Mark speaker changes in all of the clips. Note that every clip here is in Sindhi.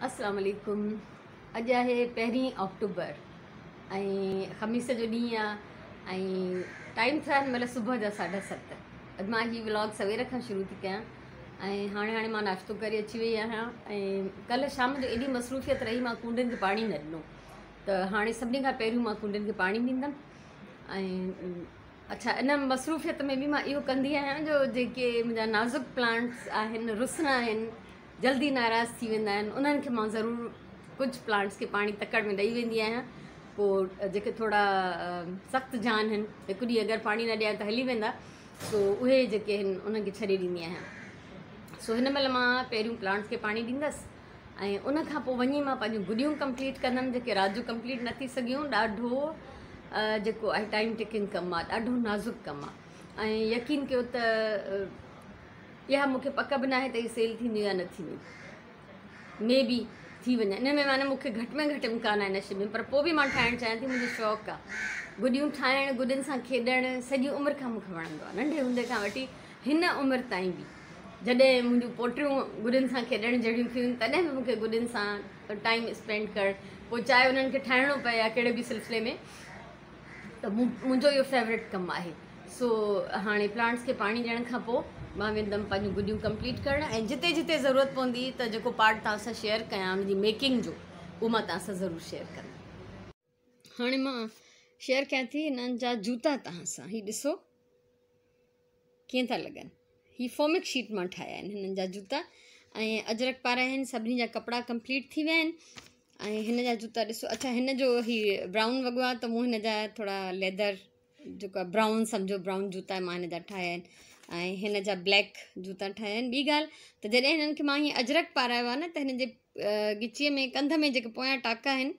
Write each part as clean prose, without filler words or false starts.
Speaker 1: اسلام عليڪم اڄ آهي پهرين آڪٽوبر ۽ خميس جو ڏينهن آهي ۽ ٽائيم ٿيا آهن مطلب صبح جا 7:30. اڄ مان هي ولاگ سوير کان شروع ٿي ڪيان ۽ هاڻي هاڻي مان ناشتو ڪري اچي وئي آهيان ۽ ڪلهه شام جو ايڏي مصروفيت رهي مان ڪونڊن کي پاڻي نه ڏنو ته هاڻي سڀني کان پهريون مان ڪونڊن کي پاڻي ڏيندم. ۽ اڇا ان مصروفيت ۾ به مان اهو ڪندي آهيان جو جيڪي منهنجا نازڪ پلانٽس آهن، رسنا آهن، جلدي ناراض ٿي ويندا آهن، انهن کي مان ضرور ڪجهه پلانٽس کي پاڻي تڪڙ ۾ ڏئي ويندي آهيان. پوء جيڪي ٿورا سخت جان آهن، هڪ ڏينهن اگر پاڻي نه ڏيان ته هلي ويندا، سو اهي جيڪي آهن انهن کي ڇڏي ڏيندي آهيان. سو هن مهل مان پهريون پلانٽس کي پاڻي ڏيندس ۽ ان کان پوء وڃي مان پنهنجون گڏيون ڪمپليٽ ڪندم جيڪي رات جو ڪمپليٽ نه ٿي سگهيون. ڏاڍو جيڪو آهي ٽائيم ٽيڪنگ ڪم آهي، ڏاڍو نازڪ ڪم آهي ۽ يقين ڪيو ته اها مون کي پڪ به ناهي ته هي سيل ٿينديون يا نه ٿينديون، مي بي ٿي وڃن. ان ۾ معنيٰ مون کي گهٽ ۾ گهٽ امڪان آهي ان شيء ۾، پر پوء به مان ٺاهڻ چاهيان ٿي. منهنجو شوق آهي گڏيون ٺاهڻ، گڏين سان کيڏڻ سڄي عمر کان مون کي وڻندو آهي، ننڍي هوندي کان وٺي هن عمر تائين به. جڏهن منهنجون پوٽيون گڏين سان کيڏڻ جهڙيون ٿيون تڏهن به مون کي گڏين سان ٽائيم اسپينڊ ڪرڻ، پوء چاهي انهن کي ٺاهڻو پئي يا ڪهڙي به سلسلي ۾، ته منهنجو اهو فيورٽ ڪم آهي. سو هاڻي پلانٽس کي پاڻي ڏيڻ کان پوء مان ويندم پنهنجون گڏيون ڪمپليٽ ڪرڻ ۽ جتي جتي ضرورت پوندي ته جيڪو پارٽ توهان سان شيئر ڪيان ان جي ميڪنگ جو، اهو مان توهان سان ضرور شيئر ڪندم. هاڻي مان شيئر ڪيان ٿي هنن جا جوتا توهان سان. هي ڏسو ڪيئن ٿا لڳن. هي فومڪ شيٽ مان ٺاهيا آهن هنن جا جوتا ۽ اجرڪ پارايا آهن. سڀني جا ڪپڙا ڪمپليٽ ٿي ويا آهن ۽ هن جا جوتا ڏسو. اڇا هن جو هي برائون وڳو آهي ته مون هن جا ٿورا ليدر جيڪو آهي برائون سمجهو، برائون جوتا مان هن جا ٺاهيا آهن ۽ هن جا بليڪ جوتا ٺاهيا آهن. ٻي ڳالهه ته جڏهن هنن کي مان هيئن اجرڪ پارايو آهي نه ته هن جي ڳچيء ۾ ڪنڌ ۾ جيڪي پويان ٽاڪا آهن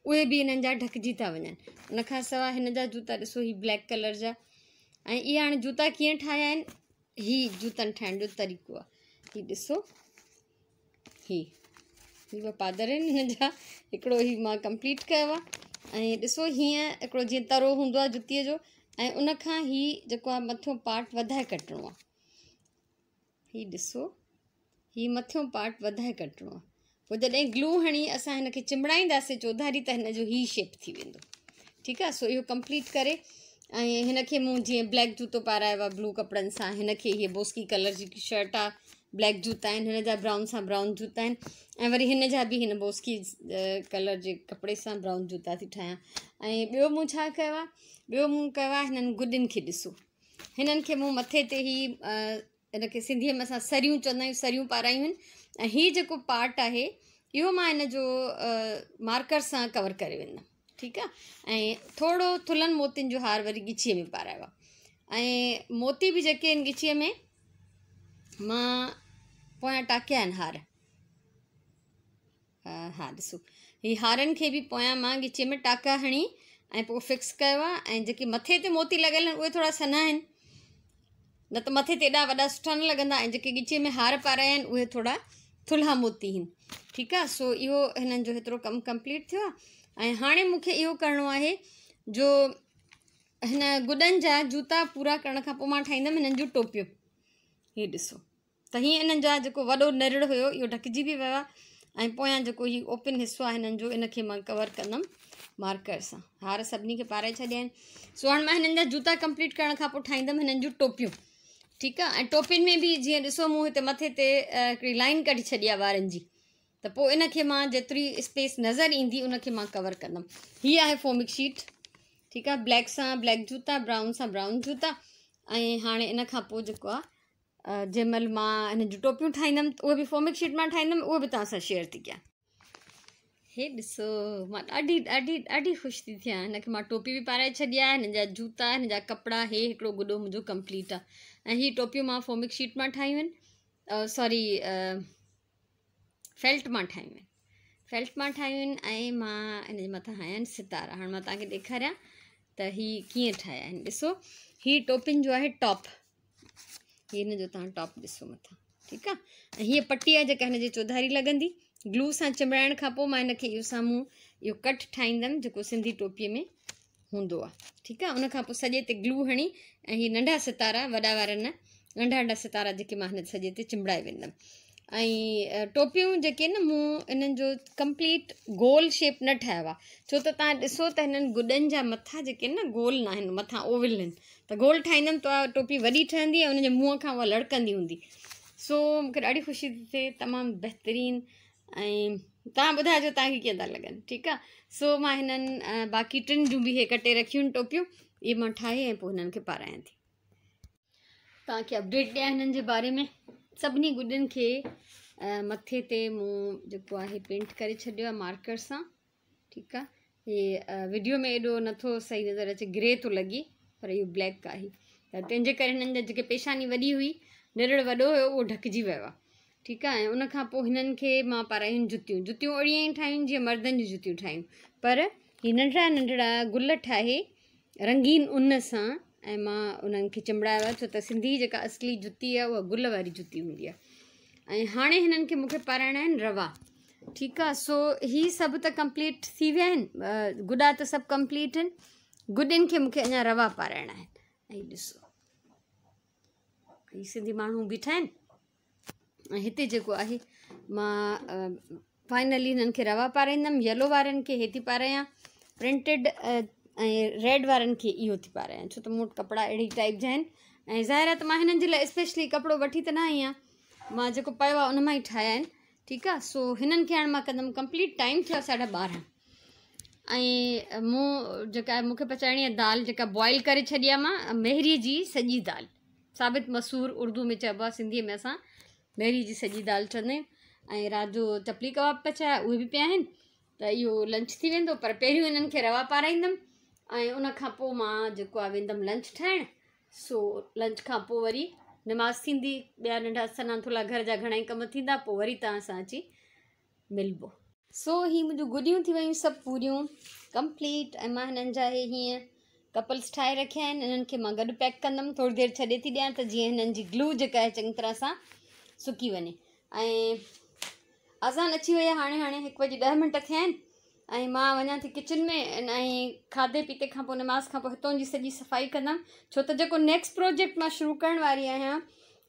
Speaker 1: اهي به هنن جا ڍڪجي ٿا وڃن. ان کان سواء هن جا جوتا ڏسو، هي بليڪ ڪلر جا. ۽ اهي هاڻي جوتا ڪيئن ٺاهيا آهن، هي جوتن ٺاهڻ جو طريقو آهي. هي ڏسو، هي هي ٻه پادر آهن هن جا، هڪڙو هي مان ڪمپليٽ ڪيو آهي. ۽ ڏسو هيئن هڪڙو جيئن ترو هوندو آهي جتيء جو، ۽ ان کان هي جيڪو آهي مٿيون پارٽ وڌائي ڪٽڻو آهي. هي ڏسو، هي مٿيون پارٽ وڌائي ڪٽڻو آهي. پوء جڏهن گلو هڻي اسان هن کي چنبڙائينداسين چوڌاري ته هن جو هي شيپ ٿي ويندو. ٺيڪ آهي. سو اهو ڪمپليٽ ڪري ۽ هن کي مون جيئن بليڪ جوتو پارايو آهي بلو ڪپڙن سان، هن کي هيء بوسڪي ڪلر جي شرٽ آهي، بليڪ جوتا آهن هن جا، برائون سان برائون جوتا آهن ۽ وري هن جا به هن بوسڪي ڪلر جي ڪپڙي سان برائون جوتا ٿي ٺاهيان. ۽ ٻيو مون ڇا ڪيو آهي، ٻيو مون ڪيو آهي هنن گڏين کي ڏسو، هنن کي مون مٿي تي هي ان کي سنڌيء ۾ اسان سريون چوندا آهيون، سريون پارايون آهن ۽ هي جيڪو پارٽ آهي اهو مان هن جو مارڪر سان ڪور ڪري ويندم. ٺيڪ آهي. ۽ ٿورو ٿلهن موتين جو هار وري ڳچيء ۾ پارايو آهي ۽ موتي به جيڪي آهن ڳچيء ۾ مان پويان ٽاڪيا آهن هار. ها ڏسو هي هارن کي به پويان مان ڳچيء ۾ ٽاڪا هڻي ۽ پوء فڪس ڪيو آهي. ۽ جيڪي مٿي تي موتي لڳل آهن اهي ٿورا سنها آهن، نه ته مٿي تي ايڏا وڏا سٺا نه لڳندا. ۽ جيڪي ڳچيء ۾ هار پارايا آهن اهي ٿورا ٿلها موتي آهن. ٺيڪ آهي. سو اهو هنن جو هيترو ڪم ڪمپليٽ ٿيو آهي. ۽ هاڻي مون کي اهو ڪرڻو آهي جو هن گڏن جا جوتا پورا ڪرڻ کان پوء مان ٺاهيندم هنن جون ٽوپيون. هي ڏسو ته هيئن انهن جا جيڪو وڏو نرڙ هيو اهو ڍڪجي به ويو آهي ۽ پويان جيڪو هي اوپن حصو آهي هنن جو ان کي مان ڪور ڪندم مارڪر سان. هار سڀني کي پارائي ڇڏيا آهن. سو هاڻي مان هنن جا جوتا ڪمپليٽ ڪرڻ کان پوء ٺاهيندم هنن جون ٽوپيون. ٺيڪ آهي. ۽ ٽوپين ۾ به جيئن ڏسو مون هتي مٿي تي هڪڙي لائن ڪڍي ڇڏي آهي وارن جي، ته پوء ان کي مان جيتري اسپيس نظر ايندي ان کي مان ڪور ڪندم. هي آهي فومڪ شيٽ. ٺيڪ آهي. بليڪ سان بليڪ جوتا، برائون سان برائون جوتا. ۽ هاڻي ان کان پوء جيڪو آهي جنهن مهل مان هن جون ٽوپيون ٺاهيندم ته اهي به فومڪ شيٽ مان ٺاهيندم، اهو به توهان سان شيئر ٿي ڪيان. هي ڏسو مان ڏاڍي ڏاڍي ڏاڍي خوش ٿي ٿيان. هن کي مان ٽوپي به پارائي ڇڏي آهي، هن جا جوتا، هن جا ڪپڙا، هي هڪڙو گڏو منهنجو ڪمپليٽ آهي. ۽ هي ٽوپيون مان فومڪ شيٽ مان ٺاهيون آهن، سوري فيلٽ مان ٺاهيون آهن، فيلٽ مان ٺاهيون آهن. ۽ مان هن جي مٿان هنيا آهن ستارا. هاڻي مان توهان کي ڏيکاريان ته هي ڪيئن ٺاهيا آهن. ڏسو هي ٽوپين جو آهي ٽاپ، هي هن جو توهان ٽاپ ڏسو مٿان. ٺيڪ آ. ۽ هيء پٽي آهي جيڪا هن جي چوڌاري لڳندي. گلو سان چنبڙائڻ کان پوء مان هن کي اهو سامهون اهو ڪٽ ٺاهيندم جيڪو سنڌي ٽوپيء ۾ هوندو آ. ٺيڪ آ. ان کان پوء سڄي تي گلو هڻي ۽ هي ننڍا ستارا، وڏا وارا نه، ننڍا ننڍا ستارا جيڪي مان هن سڄي تي چنبڙائي ويندم. ۽ ٽوپيون جيڪي نه مون انهن جو ڪمپليٽ گول شيپ نه ٺاهيو آهي، ڇو ته توهان ڏسو ته هنن گڏن جا مٿا جيڪي نه گول نه آهن، مٿان اوول آهن، ته گول ٺاهيندم ته اها ٽوپي وڏي ٺهندي ۽ ان جي منهن کان اها لڙڪندي هوندي. سو مونکي ڏاڍي خوشي ٿي ٿئي، تمام بهترين. ۽ توهان ٻڌائجو توهان کي ڪيئن ٿا لڳن. ٺيڪ آهي، سو مان هنن باقي ٽن جون به هي ڪٽي رکيون آهن ٽوپيون، اهي مان ٺاهي ۽ پوء هنن کي پارايان ٿي. توهان کي اپڊيٽ ڏيان هنن جي باري ۾. سڀني گڏين کي مٿي تي مون جيڪو آهي پينٽ ڪري ڇڏيو آهي مارڪر سان. ٺيڪ آهي، هي ويڊيو ۾ ايڏو نٿو صحيح نظر اچي، گري ٿو لڳي، پر اهو بليڪ آهي، ته تنهن جي ڪري هنن جا جيڪي پيشاني وڏي هئي، نرڙ وڏو هيو، اهو ڍڪجي ويو آهي. ٺيڪ آهي، ۽ ان کان پوء هنن کي مان پارايون جتيون. جتيون اهڙيون ئي ٺاهيون جيئن مردن جون جتيون ٺاهيون، پر هي ننڍڙا ننڍڙا گل ٺاهي رنگين ان سان ۽ مان انهن کي چنبڙايو آهي، ڇو ته سنڌي جيڪا اصلي جتي آهي اها گل واري جتي هوندي آهي. ۽ هاڻي هنن کي مونکي پارائڻا آهن روا. ٺيڪ آهي، سو هي سڀ ته ڪمپليٽ ٿي ويا آهن، گڏا ته سڀ ڪمپليٽ آهن، گڏين کي مونکي اڃا روا پارائڻا آهن. ۽ ڏسو هي سنڌي ماڻهو بيٺا آهن ۽ هتي جيڪو آهي مان فائنلي هنن کي روا پارائيندم. يلو وارن کي هي ٿي پارايان پرنٽيڊ، ۽ ريڊ وارن کي اهو ٿي پارايان، ڇو ته مون وٽ ڪپڙا اهڙي ٽائپ جا آهن. ۽ ظاهر آهي ته مان هنن جي لاء اسپيشلي ڪپڙو وٺي ته نه آئي آهيان، مان جيڪو پيو آهي ان مان ئي ٺاهيا آهن. ٺيڪ آهي، سو هنن کي هاڻي مان ڪندم ڪمپليٽ. ٽائيم ٿيو آهي 12:30 ۽ مون جيڪا مون کي پچائڻي آهي دال، جيڪا بوائل ڪري ڇڏي آهي مان، مهري جي سڄي دال، ثابت مسور اردو ۾ چئبو آهي، سنڌيء ۾ اسان مهري جي سڄي دال چوندا آهيون. ۽ رات جو چپلي ڪباب پچايا، اهي به پيا آهن، ته اهو لنچ ٿي ويندو. پر پهريون انهن کي روا پارائيندم ۽ ان کان پوء مان جيڪو آهي ويندم لنچ ٺاهڻ. سو لنچ کان پوء وري نماز ٿيندي، ٻيا ننڍا سنها ٿلها گهر جا گهڻا ئي ڪم ٿيندا، پوء وري توهان سان اچي ملبو. سو هي منهنجون گڏيون ٿي ويون سڀ پوريون ڪمپليٽ، ۽ مان هنن جا هي هيئن ڪپلس ٺاهي رکيا آهن. انهن کي مان گڏ پيڪ ڪندم، ٿوري دير ڇڏي ٿي ڏيان ته جيئن هنن جي گلو جيڪا آهي چڱي طرح سان سڪي وڃي. ۽ اذان اچي وئي آهي هاڻي هاڻي، 1:10 ٿيا آهن ۽ مان وڃان ٿي ڪچن ۾، ۽ کاڌي پيتي کان پوء نماز کان پوء هتون جي سڄي صفائي ڪندم، ڇو ته جيڪو نيڪسٽ پروجيڪٽ مان شروع ڪرڻ واري آهيان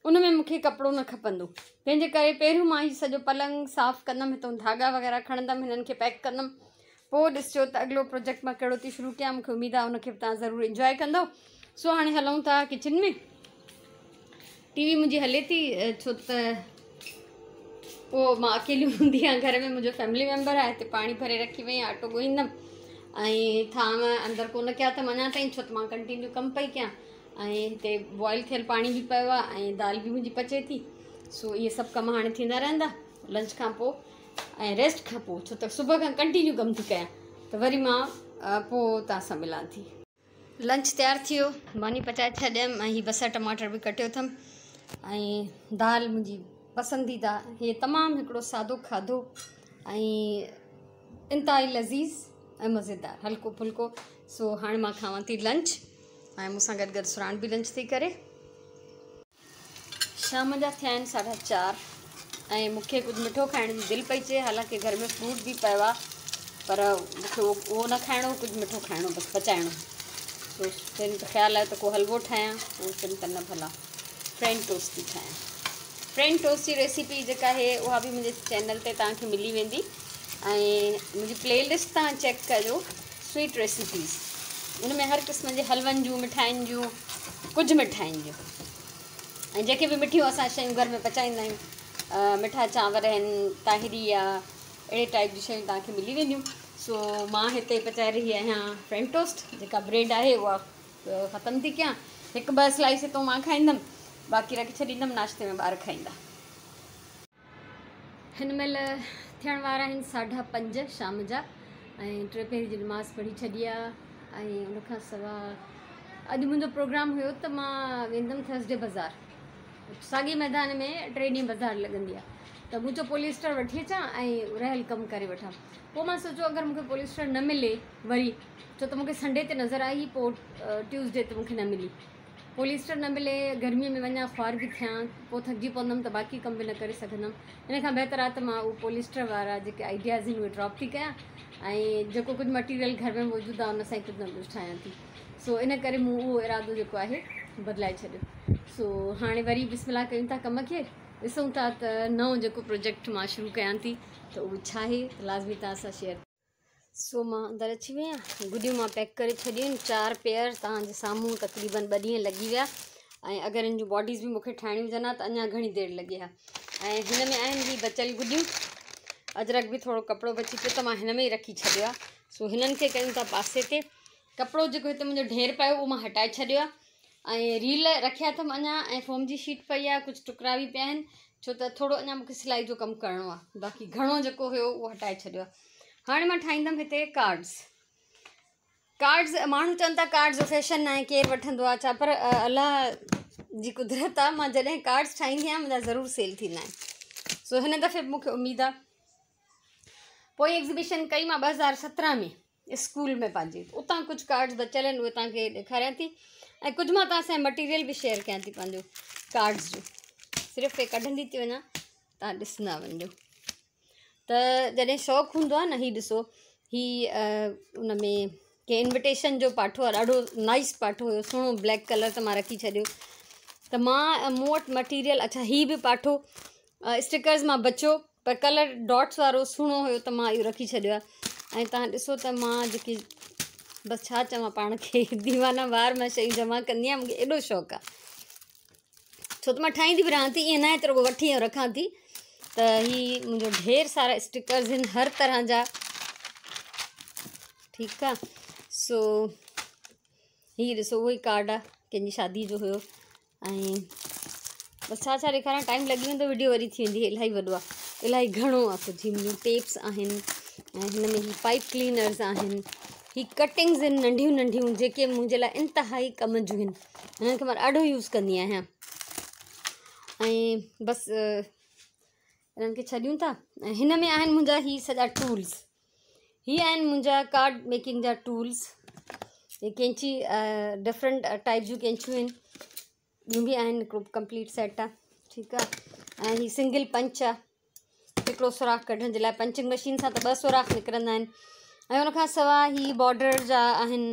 Speaker 1: ان ۾ مونکي ڪپڙو نه کپندو، تنهن جي ڪري پهريون مان هي سڄو پلنگ صاف ڪندم، هتون ڌاڳا وغيره کڻندم، هنن کي پيڪ ڪندم، پوء ڏسجو ته اڳلو پروجيڪٽ مان ڪهڙو ٿي شروع ڪيان. مونکي اميد آهي ان کي به توهان ضرور انجواء ڪندو. سو هاڻي هلون ٿا ڪچن ۾. ٽي وي منهنجي هلي ٿي، ڇو ته پوء مان اڪيلي هوندي آهيان گهر ۾، منهنجو فيملي ميمبر آهي. هتي پاڻي ڀري رکي وئي آهي، اٽو ڳوهيندم ۽ ٿانو اندر ڪونه ڪيا اٿم اڃا تائين، ڇو ته مان ڪنٽينيو ڪم پئي ڪيان. ۽ هتي بوائل ٿيل پاڻي به پيو آهي ۽ دال به منهنجي پچي ٿي. سو اهي سڀ ڪم هاڻي ٿيندا رهندا لنچ کان پوء ۽ ريسٽ کان پوء، ڇو ته صبح کان ڪنٽينيو ڪم ٿي ڪيان. ته وري مان پوء توهان سان ملان ٿي. لنچ تيار ٿي ويو، ماني پچائي ڇڏيم ۽ هي بصر ٽماٽر به ڪٽيو اٿم ۽ دال منهنجي پسنديده. هي تمام هڪڙو سادو کاڌو ۽ انتهائي لذيذ ۽ مزيدار، هلڪو ڦلڪو. سو هاڻي مان کاوان ٿي لنچ ۽ مون سان گڏ گڏ سراڻ به لنچ ٿي ڪري. شام جا ٿيا آهن 4:30 ۽ مون کي ڪجهه مٺو کائڻ جي دل پئي چئي، حالانڪه گهر ۾ فروٽ به پيو آهي، پر مون کي اهو نه کائڻو، ڪجهه مٺو کائڻو، بس پچائڻو. سو پهرين ته خيال آيو ته ڪو حلوو ٺاهيان، پوء چيم ته نه ڀلا فرينچ ٽوسٽ ٿي ٺاهيان. فرينچ ٽوسٽ جي ريسيپي جيڪا آهي اها به منهنجي چينل تي توهان کي ملي ويندي ۽ منهنجي پلي لسٽ توهان چيڪ ڪجو سويٽ ريسيپيز، ان ۾ هر قسم جي حلون جون، مٺاين جون، ڪجهه مٺاين جون ۽ جيڪي به مٺيون اسان شيون گهر ۾ پچائيندا آهيون، مٺا چانور آهن، تاهري آهي، اهڙي ٽائپ جون شيون توهان کي ملي وينديون. سو مان هتي پچائي رهي آهيان فرينچ ٽوسٽ، جيڪا بريڊ آهي اها ختم ٿي ڪيان، هڪ ٻه سلائس هتون مان کائيندم، باقي رکي ڇڏيندم، ناشتي ۾ ٻار کائيندا. هن مهل ٿيڻ وارا آهن 5:30 شام جا ۽ ٽي پهري جي نماز پڙهي ڇڏي آ. ۽ ان کان سوا اڄ منهنجو پروگرام هيو ته مان ويندم ٿرسڊي بازار، ساڳي ميدان ۾ 3 ڏينهن بازار لڳندي آ، ته مون چيو پوليسٽر وٺي اچان ۽ رهيل ڪم ڪري وٺان. پوء مان سوچيو اگر مون کي پوليسٽر نه ملي وري، ڇو ته مون کي سنڊي تي نظر آئي، پوء ٽيوزڊي تي مون کي نه ملي پوليسٽر، نه ملي، گرميء ۾ وڃان خوار به ٿيان، پوء ٿڪجي پوندم ته باقي ڪم به نه ڪري سگهندم. ان کان بهتر آهي ته مان اهو پوليسٽر وارا جيڪي آئيڊياز آهن اهي ڊراپ ٿي ڪيان ۽ جيڪو ڪجهه مٽيريل گهر ۾ موجود آهي ان سان ئي ڪجهه نه ڪجهه ٺاهيان ٿي. سو ان ڪري مون اهو ارادو جيڪو آهي بدلائي ڇڏيو. سو هاڻي وري بسم الله ڪيون ٿا ڪم کي. ڏسون ٿا ته نئون جيڪو پروجيڪٽ مان شروع ڪيان ٿي ته اهو ڇا آهي، ته لازمي توهان سان شيئر. سو مان اندر اچي وئي آهيان، گڏيون مان پيڪ ڪري ڇڏيون آهن، 4 پيئر توهان جي سامهون. تقريبن 2 ڏينهن لڳي ويا ۽ اگر ان جون باڊيز به مون کي ٺاهڻيون هجن ها ته اڃا گهڻي دير لڳي ها. ۽ هن ۾ آهن هي بچيل گڏيون، اجرڪ به ٿورو ڪپڙو بچي پيو ته مان هن ۾ ئي رکي ڇڏيو آهي. سو هنن کي ڪيون ٿا پاسي تي. ڪپڙو جيڪو هتي منهنجو ڍير پيو اهو مان هٽائي ڇڏيو آهي ۽ ريل رکيا اٿم اڃا ۽ فوم جي شيٽ پئي آهي، ڪجهه ٽڪرا به پيا آهن، ڇو ته ٿورو اڃا مونکي سلائي جو ڪم ڪرڻو آهي. باقي گهڻو جيڪو هيو اهو هٽائي ڇڏيو آهي. هاڻي مان ٺاهيندم هتي ڪارڊز. ڪارڊز ماڻهو چون ٿا ڪارڊز جو فيشن ناهي، ڪير وٺندو آهي ڇا، پر الله جي قدرت آهي، مان جڏهن ڪارڊز ٺاهيندي آهيان منهنجا ضرور سيل ٿيندا آهن. سو هن دفعي به مونکي اميد آهي. پوئين ايگزيبيشن ڪئي مان 2017 ۾ اسڪول ۾ پنهنجي، اتان ڪجهه ڪارڊز بچيل آهن، اهي توهان کي ڏيکاريان ٿي ۽ ڪجهه مان توهان سان مٽيريل به شيئر ڪيان ٿي پنهنجو ڪارڊز جو. صرف هي ڪڍندي ٿي وڃان، توهان ڏسندا وڃجو. ته جڏهن شوق هوندو آهي نه، هي ڏسو، هي ان ۾ ڪنهن انويٽيشن جو پاٺو آهي، ڏاڍو نائس پاٺو هيو، سهڻو بليڪ ڪلر، ته مان رکي ڇڏيو. ته مان مون وٽ مٽيريل، اڇا هي به پاٺو اسٽڪرز مان بچيو پر ڪلر ڊاٽس وارو سهڻو هيو ته مان اهو رکي ڇڏيو آهي. ۽ توهان ڏسو ته مان جيڪي بس ڇا چوان پاڻ کي، ديوانا وار مان شيون جمع ڪندي آهيان، مونکي ايڏو شوق آهي، ڇو ته مان ٺاهيندي به رهان ٿي، ائين نه آهي ته رڳو وٺي ۽ رکان ٿي. ته هي منهنجو ڍير سارا اسٽڪرز آهن هر طرح جا، ٺيڪ آهي. سو هي ڏسو، اهو ئي ڪارڊ آهي، ڪنهن جي شادي جو هيو. ۽ بس ڇا ڇا ڏيکاريان، ٽائيم لڳي ويندو، ويڊيو وري ٿي ويندي. الاهي وڏو آهي، الاهي گهڻو آهي ڪجهه. هي منهنجون ٽيپس آهن ۽ هن ۾ هي پائپ ڪلينرز آهن، هي ڪٽنگز آهن ننڍيون ننڍيون، جيڪي منهنجي لاءِ انتهائي ڪم جون آهن، هنن کي مان ڏاڍو يوز ڪندي آهيان. ۽ بس انهن کي ڇڏيون ٿا. ۽ هن ۾ آهن منهنجا هي سڄا ٽولز، هي آهن منهنجا ڪارڊ ميڪنگ جا ٽولز. هي قينچي، ڊفرنٽ ٽائپ جون قينچيون آهن، ٻيون به آهن، هڪڙو ڪمپليٽ سيٽ آهي، ٺيڪ آهي. ۽ هي سنگل پنچ آهي، هڪڙو سوراخ ڪڍڻ جي لاءِ، پنچنگ مشين سان ته ٻه سوراخ نڪرندا آهن. ۽ ان کان سواءِ هي بارڊر جا آهن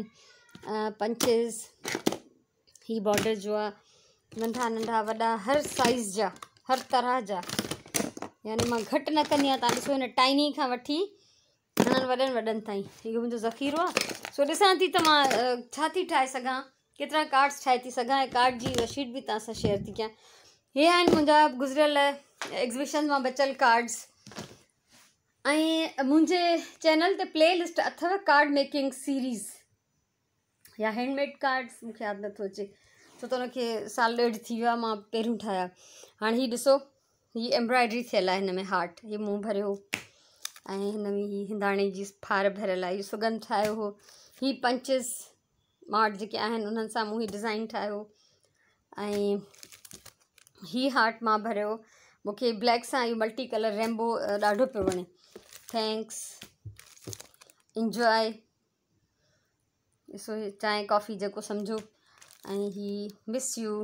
Speaker 1: پنچز، هي بارڊر جو آهي، ننڍا ننڍا وڏا هر سائيز جا هر طرح جا، يعني مان گهٽ نه ڪندي آهيان. توهان ڏسو، هن ٽائني کان وٺي هنن وڏن وڏن تائين اهو منهنجو ذخيرو آهي. سو ڏسان ٿي ته مان ڇا ٿي ٺاهي سگهان، ڪيترا ڪارڊس ٺاهي ٿي سگهان ۽ ڪارڊ جي اها شيٽ به توهان سان شيئر ٿي ڪيان. هي آهن منهنجا گذريل ايگزيبيشن مان بچيل ڪارڊس ۽ منهنجي چينل تي پلي لسٽ اٿو ڪارڊ ميڪنگ سيريز يا هينڊ ميڊ ڪارڊس، مونکي ياد نٿو اچي، ڇو ته هن کي سال ڏيڍ ٿي ويو آهي مان پهريون ٺاهيا. هاڻي هي ڏسو، هي ايمبرائڊري ٿيل آهي، هن ۾ هارٽ هي مون ڀريو ۽ هن ۾ هي هنداڻي جي ڦار ڀريل آهي، هي سڳنڌ ٺاهيو هو. هي پنچز مان وٽ جيڪي آهن انهن سان مون هي ڊزائن ٺاهيو ۽ هي هارٽ مان ڀريو. مونکي بليڪ سان اهو ملٽي ڪلر رينبو ڏاڍو پيو وڻي. Thanks, enjoy, ڏسو هي چانهه ڪافي جيڪو سمجهو. ۽ هي مس يو،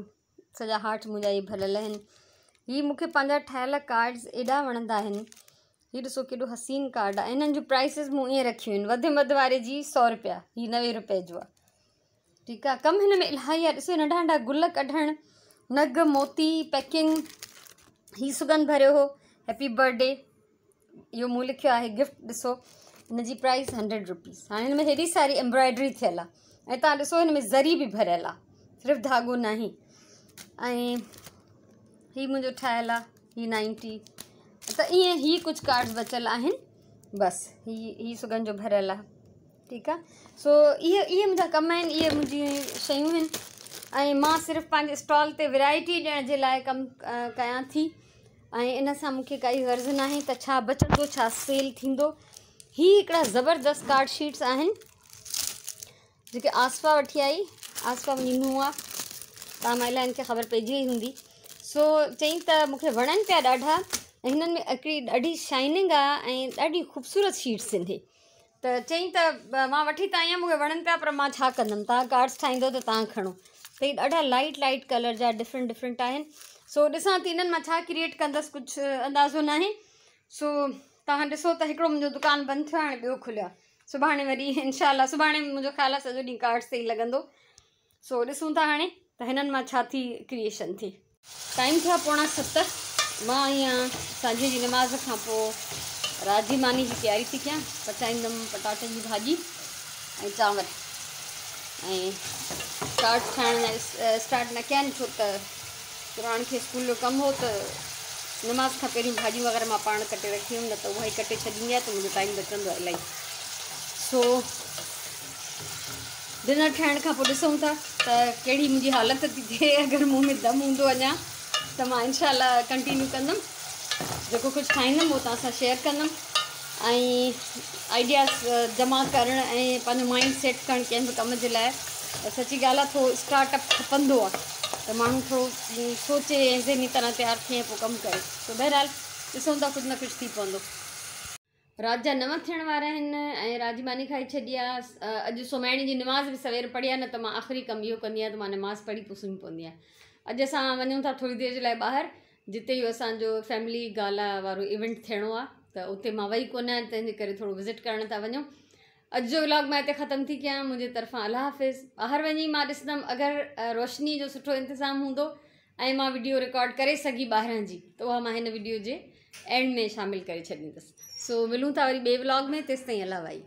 Speaker 1: سڄا هارٽ منهنجا هي ڀريل آهن. هي مونکي پنهنجا ٺاهيل ڪارڊز ايڏا وڻندا آهن. هي ڏسو ڪيڏو حسين ڪارڊ آهي. هنن جون پرائسز مون ائين رکيون آهن، وڌ ۾ وڌ واري جي 100 رپيا، هي 90 رپئي جو آهي، ٺيڪ آهي. ڪم هن ۾ الاهي آهي. ڏسو ننڍا ننڍا گل ڪڍڻ، نگ موتي پيڪنگ. هي سڳنڌ ڀريو هو، هيپي برٿ ڊي اهو مون لکيو آهي، گفٽ. ڏسو هن جي پرائس 100 روپيز. هاڻي هن ۾ هيڏي ساري ايمبرائڊري ٿيل آهي ۽ توهان ڏسو هن ۾ زري به ڀريل آهي، صرف ڌاڳو ناهي. ۽ هي منهنجو ٺاهيل آهي، هي 90. ته ائين هي ڪجهه ڪارڊز بچيل آهن، بس هي سڳنڌ جو ڀريل آهي، ٺيڪ آهي. سو اهي منهنجا ڪم آهن، اهي منهنجي شيون آهن ۽ مان صرف پنهنجي اسٽال تي ورائٽي ڏيڻ جي لاءِ ڪم ڪيان ٿي ۽ ان سان مونکي ڪائي غرض ناهي ته ڇا بچندو، ڇا سيل ٿيندو. هي هڪڙا زبردست ڪارڊ شيٽس آهن جيڪي آصفا وٺي آئي. آصفا منهنجي نونهن آهي، توهان مان الاهين کي خبر پئجي وئي هوندي. سو چئين ته مونکي وڻن پيا ڏاڍا ۽ هنن ۾ هڪڙي ڏاڍي شائننگ آهي ۽ ڏاڍي خوبصورت شيٽس آهن هي. ته چئين ته مان وٺي ته آئي آهيان، مون کي وڻن پيا، پر مان ڇا ڪندم، توهان ڪارڊس ٺاهيندو ته توهان کڻو. ته هي ڏاڍا لائيٽ لائيٽ ڪلر جا ڊفرنٽ ڊفرنٽ آهن. سو ڏسان ٿي انهن مان ڇا ڪريئيٽ ڪندس، ڪجهه اندازو ناهي. سو توهان ڏسو ته هڪڙو منهنجو دڪان بند ٿيو، هاڻي ٻيو کليو آهي. سڀاڻي وري انشاء الله، سڀاڻي منهنجو خيال آهي سڄو ڏينهن ڪارڊس تي ئي لڳندو. سو ڏسون ٿا هاڻي ته هنن مان ڇا ٿي ڪريئيشن ٿي. ٽائيم ٿيو 6:45. مان آهيان سانجهي جي نماز کان پوء رات جي ماني جي تياري ٿي ڪيان. پچائيندم پٽاٽن جي ڀاڄي ۽ چانور ۽ چاٽ ٺاهڻ اسٽارٽ نه ڪيا آهن ڇو ته قرآن کي اسڪول جو ڪم هو ته نماز کان پهريون ڀاڄيون وغيره مان پاڻ ڪٽي رکي هيم نه ته اها ئي ڪٽي ڇڏيندي آهي ته منهنجو ٽائيم بچندو آهي الاهي. سو ڊنر ٺاهڻ کان پوء ڏسون ٿا ته ڪهڙي منهنجي حالت ٿي ٿئي. اگر مون ۾ دم هوندو اڃا ته مان انشاء الله ڪنٽينيو ڪندم، جيڪو ڪجهه ٺاهيندم اهو توهان سان شيئر ڪندم ۽ آئيڊياز جمع ڪرڻ ۽ پنهنجو مائنڊ سيٽ ڪرڻ ڪنهن به ڪم جي لاء سچي ڳالهه آهي ٿورو اسٽارٽ اپ کپندو آهي ته ماڻهو ٿورو سوچي ۽ ذهني طرح تيار ٿئي ۽ پوء ڪم ڪري. سو بهرحال ڏسون ٿا ڪجهه نه ڪجهه ٿي پوندو. رات جا 9 ٿيڻ وارا آهن ۽ رات جي ماني کائي ڇڏي آ. اڄ سومهاڻي جي نماز به سوير پڙهي آ، نه ته مان آخري ڪم اهو ڪندي آهيان ته مان نماز پڙهي پوء سمهي پوندي آهيان. اڄ اسان وڃون ٿا ٿوري دير جي لاء ٻاهر جتي اهو اسان جو فيملي گالا وارو ايونٽ ٿيڻو آ ته اتي مان وئي ڪونه آهيان تنهن جي ڪري ٿورو وزٽ ڪرڻ ٿا وڃون. اڄ جو ولاگ مان هتي ختم ٿي ڪيان. منهنجي طرفان الله حافظ. ٻاهر وڃي مان ڏسندم اگر روشني جو سٺو انتظام هوندو ۽ مان وڊيو رڪارڊ ڪري سگهي ٻاهران جي ته اها مان هن وڊيو جي اينڊ ۾ شامل ڪري ڇڏيندس. سو ملون ٿا وري ٻئي ولاگ ۾ تيستائين الله وائي.